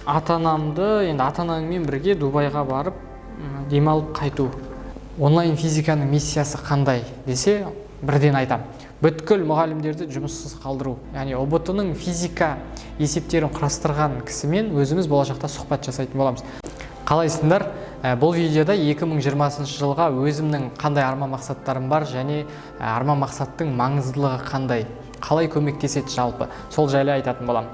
Ата анамды енді, ата анаңмен бірге Дубайға барып, демалып қайту. Онлайн физиканың миссиясы қандай десе, бірден айтам: бүткіл мұғалімдерді жұмыссыз қалдыру. Яғни ҰБТ ның физика есептерін құрастырған кісімен өзіміз болашақта сұхбат жасайтын боламыз. Қалайсыңдар? Бұл видеода 2020 жылға өзімнің қандай арман мақсаттарым бар және арман мақсаттың маңыздылығы қандай, қалай көмектеседі, жалпы сол жайлы айтатын боламын.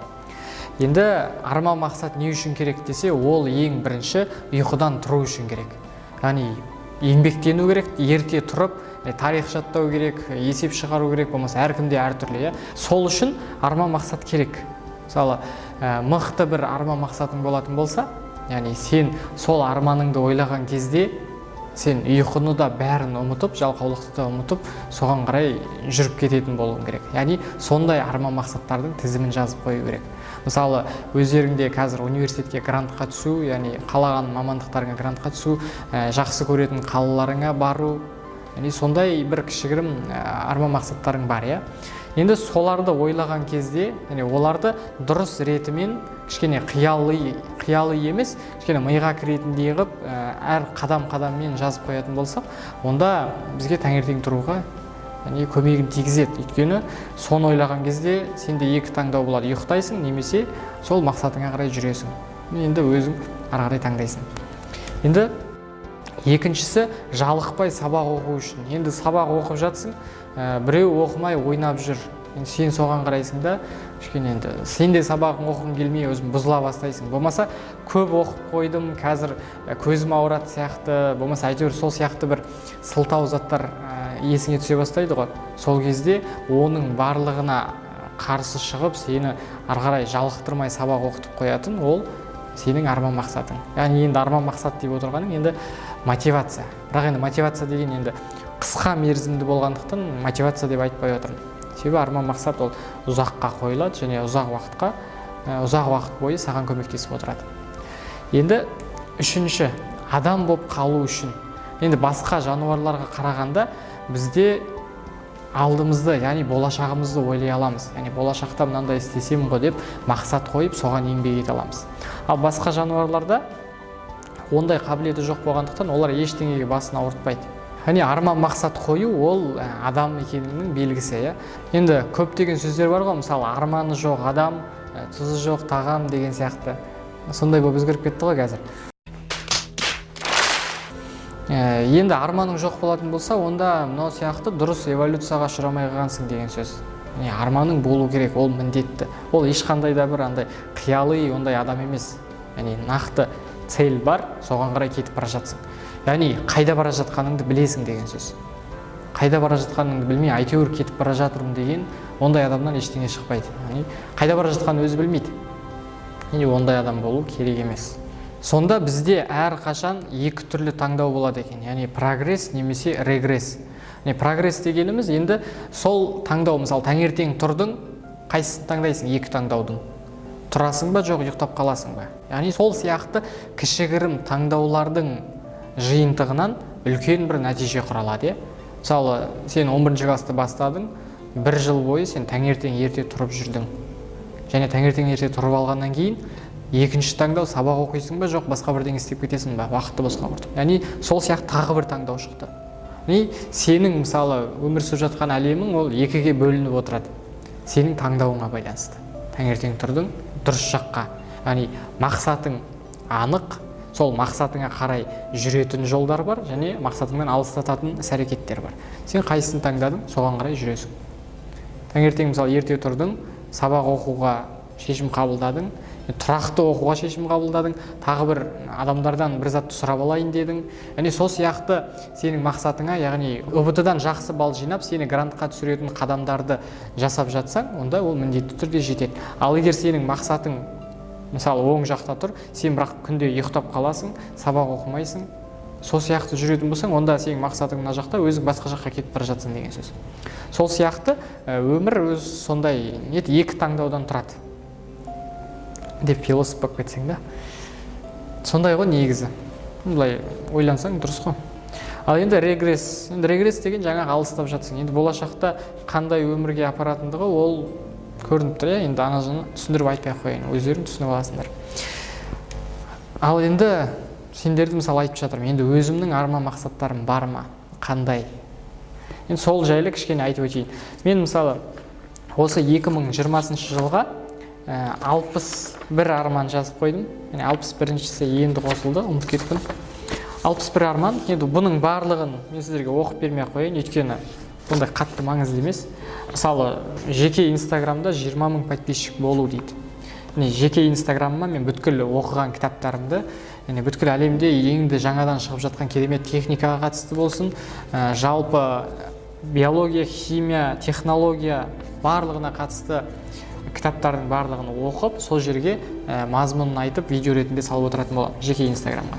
Енді арман мақсат не үшін керек десе, ол ең бірінші ұйқыдан тұру үшін керек. Яғни еңбектену керек, ерте тұрып, тарих жаттау керек, есеп шығару керек, болмаса әркімде әртүрлі, иә. Сол үшін арман мақсат керек. Мысалы, мықты бір арман мақсатың болатын болса, яғни сен сол арманыңды ойлаған кезде сен ұйқыны да, бәрін ұмытып, жалқаулықты да ұмытып, соған қарай жүріп кететін болуың керек. Яғни сондай арман мақсаттардың тізімін жазып қою керек. Мысалы, өздеріңде қазір университетке грантқа түсу, яғни қалаған мамандықтарыңа грантқа түсу, жақсы көретін қалаларыңа бару, яғни сондай бір кішігірім арман мақсаттарың бар, иә. Енді соларды ойлаған кезде, яғни оларды дұрыс ретімен, кішкене қияли, қияли емес, кішкене миға кіретіндей қылып, әр қадам қадаммен жазып қоятын болсақ, онда бізге таңертең тұруға, яғни көмегін тигізеді. Өйткені соны ойлаған кезде сенде екі таңдау болады: ұйықтайсың немесе сол мақсатыңа қарай жүресің. Енді өзің ары қарай таңдайсың. Енді екіншісі — жалықпай сабақ оқу үшін. Енді сабақ оқып жатсың, біреу оқымай ойнап жүр. Енді сен соған қарайсың да, кішкене енді сен де сабағың оқығың келмей, өзің бұзыла бастайсың. Болмаса көп оқып қойдым, қазір көзім ауырады сияқты, болмаса әйтеуір сол сияқты бір сылтау заттар есіңе түсе бастайды ғой. Сол кезде оның барлығына қарсы шығып, сені ары қарай жалықтырмай сабақ оқытып қоятын ол сенің арман мақсатың. Яғни енді арман мақсат деп отырғаның енді мотивация. Бірақ енді мотивация деген енді қысқа мерзімді болғандықтан, мотивация деп айтпай отырмын. Себебі арман мақсат ол ұзаққа қойылады және ұзақ уақытқа, ұзақ уақыт бойы саған көмектесіп отырады. Енді үшінші — адам болып қалу үшін. Енді басқа жануарларға қарағанда бізде алдымызды, яғни болашағымызды ойлай аламыз. Яғни болашақта мынандай істесем ғой деп мақсат қойып, соған еңбек ете аламыз. Ал басқа жануарларда ондай қабілеті жоқ болғандықтан, олар ештеңеге басын ауыртпайды. Яғни арман мақсат қою ол адам екеніңнің белгісі, иә. Енді көптеген сөздер бар ғой, мысалы, арманы жоқ адам, тұзы жоқ тағам деген сияқты. Сондай болып өзгеріп кетті ғой қазір. Енді арманың жоқ болатын болса, онда мынау сияқты дұрыс эволюцияға ұшырамай қалғансың деген сөз. Яғни арманың болу керек, ол міндетті. Ол ешқандай да бір андай қияли ондай адам емес. Яғни нақты цель бар, соған қарай кетіп бара жатсың. Яғни қайда бара жатқаныңды білесің деген сөз. Қайда бара жатқаныңды білмей, әйтеуір кетіп бара жатырмын деген ондай адамнан ештеңе шықпайды. Яғни қайда бара жатқанын өзі білмейді. Яғни ондай адам болу керек емес. Сонда бізде әрқашан екі түрлі таңдау болады екен, яғни прогресс немесе регресс. Яғни прогресс дегеніміз енді сол таңдау. Мысалы, таңертең тұрдың, қайсысын таңдайсың екі таңдаудың? Тұрасың ба, жоқ ұйықтап қаласың ба? Яғни сол сияқты кішігірім таңдаулардың жиынтығынан үлкен бір нәтиже құралады, иә. Мысалы, сен 11 классты бастадың, бір жыл бойы сен таңертең ерте тұрып жүрдің. Және таңертең ерте тұрып алғаннан кейін екінші таңдау: сабақ оқисың ба, жоқ басқа бірдеңе істеп кетесің ба, уақытты босқа құртып. Яғни сол сияқты тағы бір таңдау шықты. Яғни сенің, мысалы, өмір сүріп жатқан әлемің ол екіге бөлініп отырады сенің таңдауыңа байланысты. Таңертең тұрдың дұрыс жаққа, яғни мақсатың анық, сол мақсатыңа қарай жүретін жолдар бар және мақсатыңнан алыстататын іс әрекеттер бар. Сен қайсысын таңдадың, соған қарай жүресің. Таңертең, мысалы, ерте тұрдың, сабақ оқуға шешім қабылдадың, тұрақты оқуға шешім қабылдадың, тағы бір адамдардан бір затты сұрап алайын дедің. Яғни сол сияқты сенің мақсатыңа, яғни ҰБТ дан жақсы балл жинап, сені грантқа түсіретін қадамдарды жасап жатсаң, онда ол міндетті түрде жетеді. Ал егер сенің мақсатың, мысалы, оң жақта тұр, сен бірақ күнде ұйықтап қаласың, сабақ оқымайсың, сол сияқты жүретін болсаң, онда сенің мақсатың мына жақта, өзің басқа жаққа кетіп бара жатсың деген сөз. Сол сияқты өмір өзі сондай не, екі таңдаудан тұрады деп философ болып кетсең да, сондай ғой негізі, былай ойлансаң, дұрыс қой. Ал енді регресс. Енді регресс деген жаңағы алыстап жатсың. Енді болашақта қандай өмірге апаратындығы ол көрініп тұр, иә. Енді ана жағын түсіндіріп айтпай ақ қояйын, өздерің түсініп аласыңдар. Ал енді сендерді мысалы айтып жатырмын, енді өзімнің арман мақсаттарым бар ма, қандай? Енді сол жайлы кішкене айтып өтейін. Мен мысалы осы 2020 жылға 61 арман жазып қойдым. Яғни 61-шісі енді қосылды, ұмытып кеттім. 61 арман. Енді бұның барлығын мен сіздерге оқып бермей ақ қояйын, өйткені ондай қатты маңызды емес. Мысалы, жеке Инстаграмда 20 мың подписчик болу дейді. Міне, жеке Инстаграмыма мен бүткіл оқыған кітаптарымды, яғни бүткіл әлемде енді жаңадан шығып жатқан керемет техникаға қатысты болсын, жалпы биология, химия, технология барлығына қатысты кітаптардың барлығын оқып, сол жерге мазмұнын айтып, видео ретінде салып отыратын боламын жеке Инстаграмға.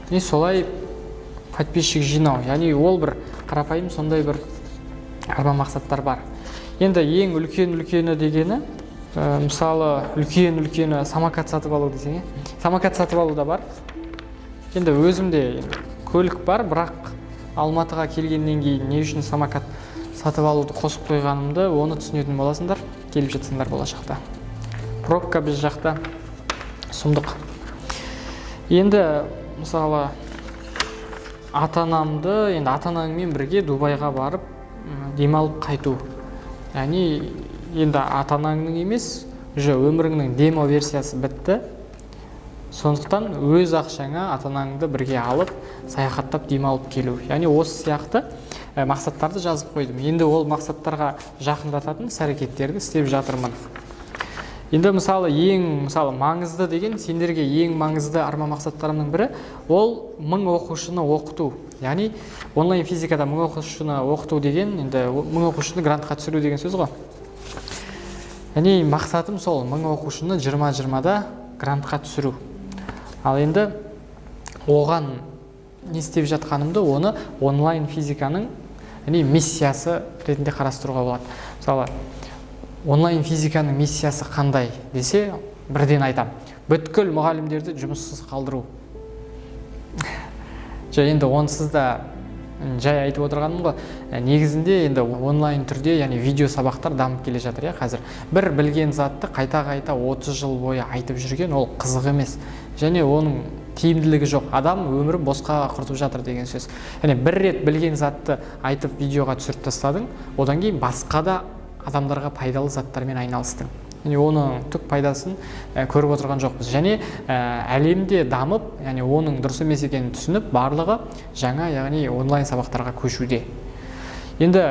И солай подписчик жинау, яғни ол бір қарапайым сондай бір арман мақсаттар бар. Енді ең үлкен үлкені дегені, мысалы, үлкен үлкені самокат сатып алу десең, иә, самокат сатып алу да бар. Енді өзімде енді көлік бар, бірақ Алматыға келгеннен кейін не үшін самокат сатып алуды қосып қойғанымды, оны түсінетін боласыңдар келіп жатсаңдар болашақта. Пробка біз жақта сұмдық. Енді мысалы ата анамды, енді ата анаңмен бірге Дубайға барып демалып қайту, яғни енді ата анаңның емес, уже өміріңнің демо версиясы бітті, сондықтан өз ақшаңа ата анаңды бірге алып, саяхаттап, демалып келу. Яғни осы сияқты мақсаттарды жазып қойдым. Енді ол мақсаттарға жақындататын іс әрекеттерді істеп жатырмын. Енді мысалы, ең мысалы маңызды деген, сендерге ең маңызды арман мақсаттарымның бірі ол 1000 оқушыны оқыту. Яғни онлайн физикада 1000 оқушыны оқыту деген енді 1000 оқушыны грантқа түсіру деген сөз ғой. Яғни мақсатым сол 1000 оқушыны 2020-да грантқа түсіру. Ал енді оған не істеп жатқанымды, оны онлайн физиканың, яғни миссиясы ретінде қарастыруға болады. Мысалы, онлайн физиканың миссиясы қандай десе, бірден айтам: бүткіл мұғалімдерді жұмыссыз қалдыру. Жоқ, енді онсыз да жай айтып отырғаным ғой. Негізінде енді онлайн түрде, яғни видео сабақтар дамып келе жатыр, иә. Қазір бір білген затты қайта-қайта 30 жыл бойы айтып жүрген ол қызық емес және оның тиімділігі жоқ, адам өмірін босқа құртып жатыр деген сөз. Яғни бір рет білген затты айтып, видеоға түсіріп тастадың, одан кейін басқа да адамдарға пайдалы заттармен айналыстың, яғни оның түк пайдасын көріп отырған жоқпыз. Және әлемде дамып, яғни оның дұрыс емес екенін түсініп, барлығы жаңа, яғни онлайн сабақтарға көшуде. Енді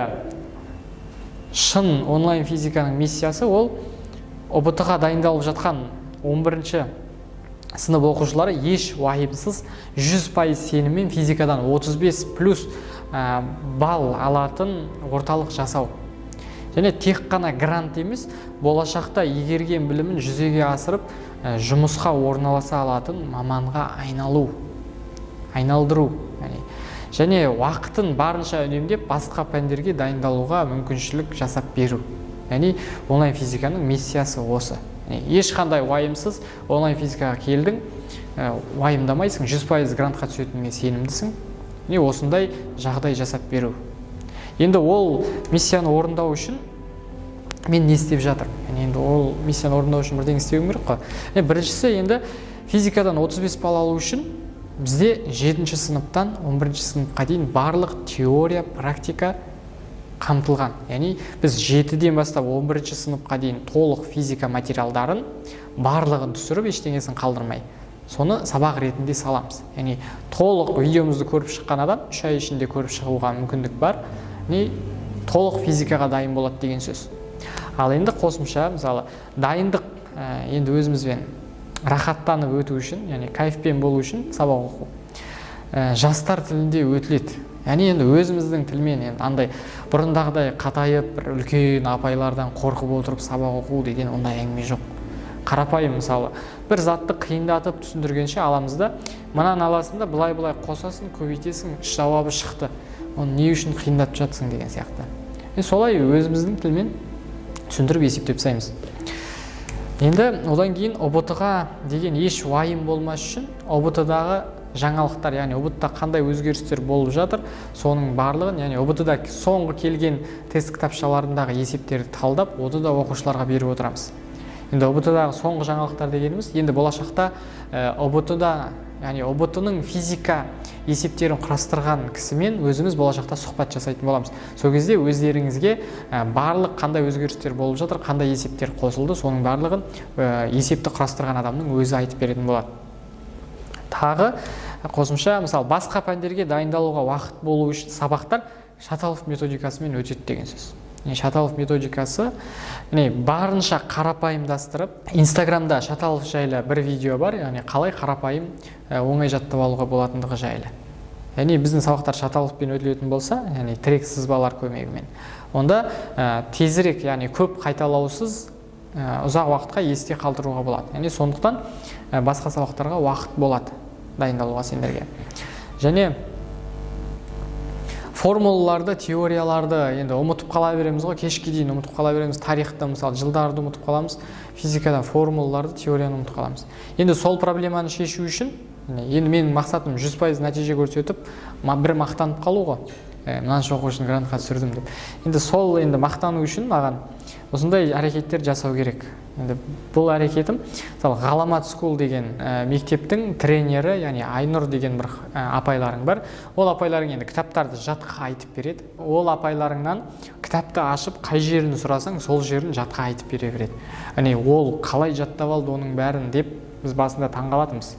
шын онлайн физиканың миссиясы ол ҰБТ-ға дайындалып жатқан 11 сынып оқушылары еш уайымсыз 100% сеніммен физикадан 35 плюс балл алатын орталық жасау. Және тек қана грант емес, болашақта игерген білімін жүзеге асырып, жұмысқа орналаса алатын маманға айналу, айналдыру, яғни және уақытын барынша үнемдеп, басқа пәндерге дайындалуға мүмкіншілік жасап беру. Яғни онлайн физиканың миссиясы осы. Яғни ешқандай уайымсыз онлайн физикаға келдің, уайымдамайсың, 100% грантқа түсетініңе сенімдісің. Міне, осындай жағдай жасап беру. Енді ол миссияны орындау үшін мен не істеп жатырмын? Яғни енді ол миссияны орындау үшін бірдеңе істеуім керек қой. Біріншісі, енді физикадан 35 балл алу үшін бізде 7 сыныптан 11 сыныпқа дейін барлық теория, практика қамтылған. Яғни біз 7-ден бастап 11 сыныпқа дейін толық физика материалдарын барлығын түсіріп, ештеңесін қалдырмай, соны сабақ ретінде саламыз. Яғни толық видеомызды көріп шыққан адам 3 ай ішінде көріп шығуға мүмкіндік бар, яғни толық физикаға дайын болады деген сөз. Ал енді қосымша, мысалы, дайындық, енді өзімізбен рахаттанып өту үшін, яғни кайфпен болу үшін сабақ оқу жастар тілінде өтіледі. Яғни енді өзіміздің тілмен, енді андай бұрындағыдай қатайып, бір үлкен апайлардан қорқып отырып сабақ оқу деген ондай әңгіме жоқ. Қарапайым, мысалы, бір затты қиындатып түсіндіргенше, аламыз да, мынаны аласың да, былай былай қосасың, көбейтесің, жауабы шықты, оны не үшін қиындатып жатсың деген сияқты. Солай өзіміздің тілмен түсіндіріп, есептеп тастаймыз. Енді одан кейін ҰБТ-ға деген еш уайым болмас үшін ҰБТ-дағы жаңалықтар, яғни ҰБТ-да қандай өзгерістер болып жатыр, соның барлығын, яғни ҰБТ-да соңғы келген тест кітапшаларындағы есептерді талдап, оны да оқушыларға беріп отырамыз. Енді ҰБТ-дағы соңғы жаңалықтар дегеніміз, енді болашақта ҰБТ-да, яғни ҰБТ-ның физика есептерін құрастырған кісімен өзіміз болашақта сұхбат жасайтын боламыз. Сол кезде өздеріңізге барлық қандай өзгерістер болып жатыр, қандай есептер қосылды, соның барлығын есепті құрастырған адамның өзі айтып беретін болады. Тағы қосымша, мысалы, басқа пәндерге дайындалуға уақыт болу үшін сабақтар Шаталов методикасымен өтеді деген сөз. Шаталов методикасы, міне, барынша қарапайымдастырып, Инстаграмда Шаталов жайлы бір видео бар, яғни қалай қарапайым, оңай жаттап алуға болатындығы жайлы. Яғни біздің сабақтар Шаталовпен өтілетін болса, яғни тірек сызбалар көмегімен, онда тезірек, яғни көп қайталаусыз, ұзақ уақытқа есте қалдыруға болады. Яғни сондықтан басқа сабақтарға уақыт болады дайындалуға сендерге. Және формулаларды, теорияларды енді ұмытып қала береміз ғой, кешке дейін ұмытып қала береміз. Тарихты, мысалы, жылдарды ұмытып қаламыз, физикадан формулаларды, теорияны ұмытып қаламыз. Енді сол проблеманы шешу үшін, енді менің мақсатым 100% нәтиже көрсетіп, бір мақтанып қалу ғой. Мынанша оқушыны грантқа түсірдім деп. Енді сол енді мақтану үшін маған осындай әрекеттер жасау керек. Енді бұл әрекетім, мысалы, Ғаламат School деген мектептің тренері, яғни Айнұр деген бір апайларың бар. Ол апайларың енді кітаптарды жатқа айтып береді. Ол апайларыңнан кітапты ашып, қай жерін сұрасаң, сол жерін жатқа айтып бере береді. Яғни ол қалай жаттап алды оның бәрін деп біз басында таңғалатынбыз.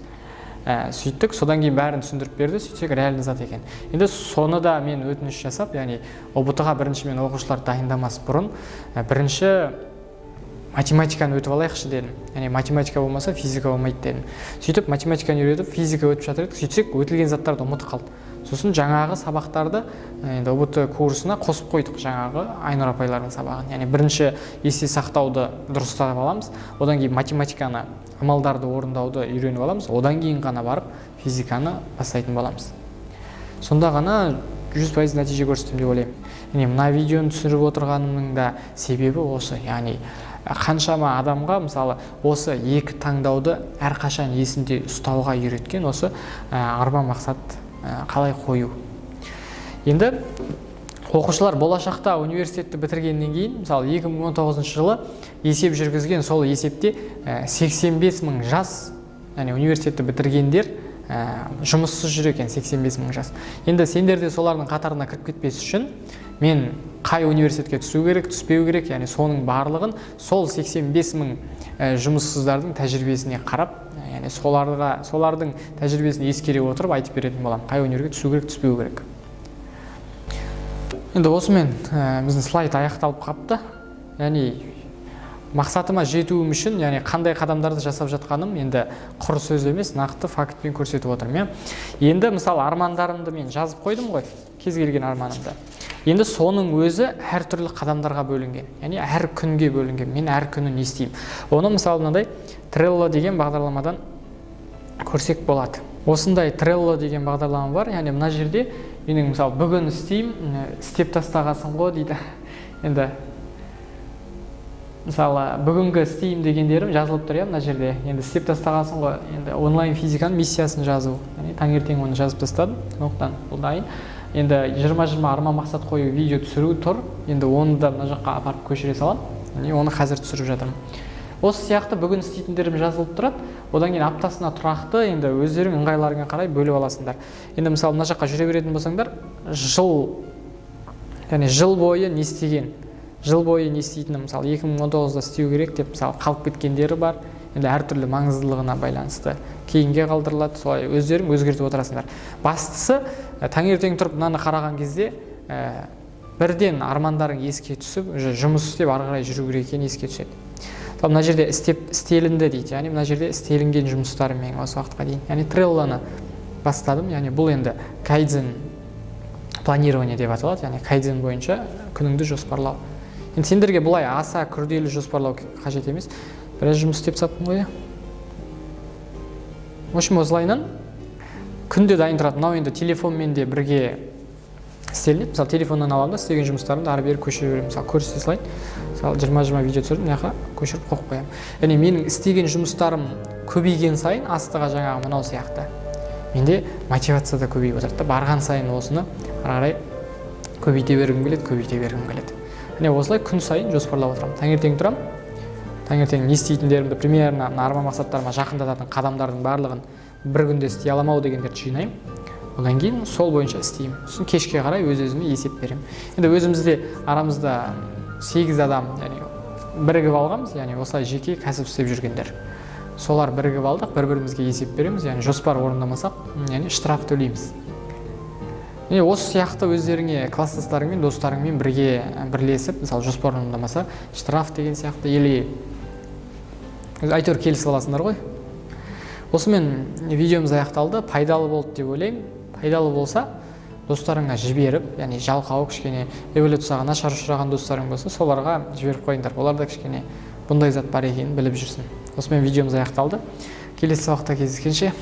Сөйттік, содан кейін бәрін түсіндіріп берді, сөйтсек реальный зат екен. Енді соны да мен өтініш жасап, яғни ҰБТ-ға бірінші мен оқушылар дайындамас бұрын, бірінші математиканы өтіп алайықшы дедім. Яғни математика болмаса физика болмайды дедім. Сөйтіп математиканы үйретіп, физика өтіп жатыр едік, сөйтсек өтілген заттарды ұмытып қалды. Сосын жаңағы сабақтарды енді ҰБТ курсына қосып қойдық, жаңағы Айнұр апайлардың сабағын. Яғни бірінші есте сақтауды дұрыстап аламыз, одан кейін математиканы, амалдарды орындауды үйреніп аламыз, одан кейін ғана барып физиканы бастайтын боламыз. Сонда ғана 100% нәтиже көрсетемін деп ойлаймын. Яғни мына видеоны түсіріп отырғанымның да себебі осы. Яғни қаншама адамға, мысалы, осы екі таңдауды әрқашан есінде ұстауға үйреткен осы арман мақсат қалай қою. Енді оқушылар болашақта университетті бітіргеннен кейін, мысалы, 2019 жылы есеп жүргізген, сол есепте 85 мың жас, яғни университетті бітіргендер жұмыссыз жүр екен, 85 мың жас. Енді сендер де солардың қатарына кіріп кетпес үшін мен қай университетке түсу керек, түспеу керек, яғни соның барлығын сол 85 мың жұмыссыздардың тәжірибесіне қарап, яғни солардың тәжірибесін ескере отырып айтып беретін боламын, қай универге түсу керек, түспеу керек. Енді осымен біздің слайд аяқталып қапты. Яғни мақсатыма жетуім үшін, яғни қандай қадамдарды жасап жатқаным енді құр сөз емес, нақты фактпен көрсетіп отырмын, иә. Енді мысалы армандарымды мен жазып қойдым ғой, кез келген арманымды. Енді соның өзі әртүрлі қадамдарға бөлінген, яғни әр күнге бөлінген. Мен әр күні не істеймін? Оны мысалы мынандай Trello деген бағдарламадан көрсек болады. Осындай Trello деген бағдарлама бар. Яғни мына жерде менің мысалы бүгін істеймін, істеп тастағансың ғой дейді. Енді мысалы бүгінгі істеймін дегендерім жазылып тұр, иә, мына жерде. Енді істеп тастағансың ғой. Енді онлайн физиканың миссиясын жазу. Яғни таңертең оны жазып тастадым, сондықтан бұл дайын. Енді 20-20 арман мақсат қою видео түсіру тұр. Енді оны да мына жаққа апарып көшіре саламын. Яғни оны қазір түсіріп жатырмын. Осы сияқты бүгін істейтіндерім жазылып тұрады. Одан кейін аптасына тұрақты енді өздерің ыңғайларыңа қарай бөліп аласыңдар. Енді мысалы мына жаққа жүре беретін болсаңдар, жыл, яғни жыл бойы не істеген, жыл бойы не істейтіні, мысалы 2019-да істеу керек деп мысалы қалып кеткендері бар. Енді әртүрлі маңыздылығына байланысты кейінге қалдырылады, солай өздерің өзгертіп отырасыңдар. Бастысы таңертең тұрып мынаны қараған кезде бірден армандарың еске түсіп, уже жұмыс істеп ары қарай жүру керек екені еске түседі. Мына жерде істелінді дейді, яғни мына жерде істелінген жұмыстарым менің осы уақытқа дейін. Яғни Trello-ны бастадым, яғни бұл енді кайдзен планирование деп аталады, яғни кайдзен бойынша күніңді жоспарлау. Енді сендерге бұлай аса күрделі жоспарлау қажет емес. Біраз жұмыс істеп тастаппын ғой. В общем, осылайынан күнде дайын тұрады. Мынау енді телефонмен де бірге істелінеді. Мысалы, телефоннан аламын да істеген жұмыстарымды ары бері көшіре беремін. Мысалы, көрсете салайын. Мысалы, 20-20 видео түсірдім, мына жаққа көшіріп қойып қоямын. Яғни менің істеген жұмыстарым көбейген сайын астыға жаңағы мынау сияқты менде мотивация да көбейіп отырады да, барған сайын осыны ары қарай көбейте бергім келеді, көбейте бергім келеді. Міне осылай күн сайын жоспарлап отырамын. Таңертең тұрамын, Таңертең не істейтіндерімді, примерно мына арман мақсаттарыма жақындататын қадамдардың барлығын бір күнде істей аламын ау дегендерді жинаймын. Одан кейін сол бойынша істеймін. Сосын кешке қарай өз өзіме есеп беремін. Енді өзімізде арамызда 8 адам, яғни бірігіп алғанбыз, яғни осылай жеке кәсіп істеп жүргендер. Солар бірігіп алдық, бір бірімізге есеп береміз, яғни жоспар орындамасақ, яғни штраф төлейміз. Міне, осы сияқты өздеріңе класстастарыңмен, достарыңмен бірге бірлесіп, мысалы, жоспар орындамаса, штраф деген сияқты, или әйтеуір келісіп аласыңдар ғой. Осымен видеомыз аяқталды. Пайдалы болды деп ойлаймын. Пайдалы болса, достарыңа жіберіп, яғни жалқау, кішкене эволюцияға нашар ұшыраған достарың болса, соларға жіберіп қойыңдар. Олар да кішкене бұндай зат бар екенін біліп жүрсін. Осымен видеомыз аяқталды. Келесі сабақта кездескенше.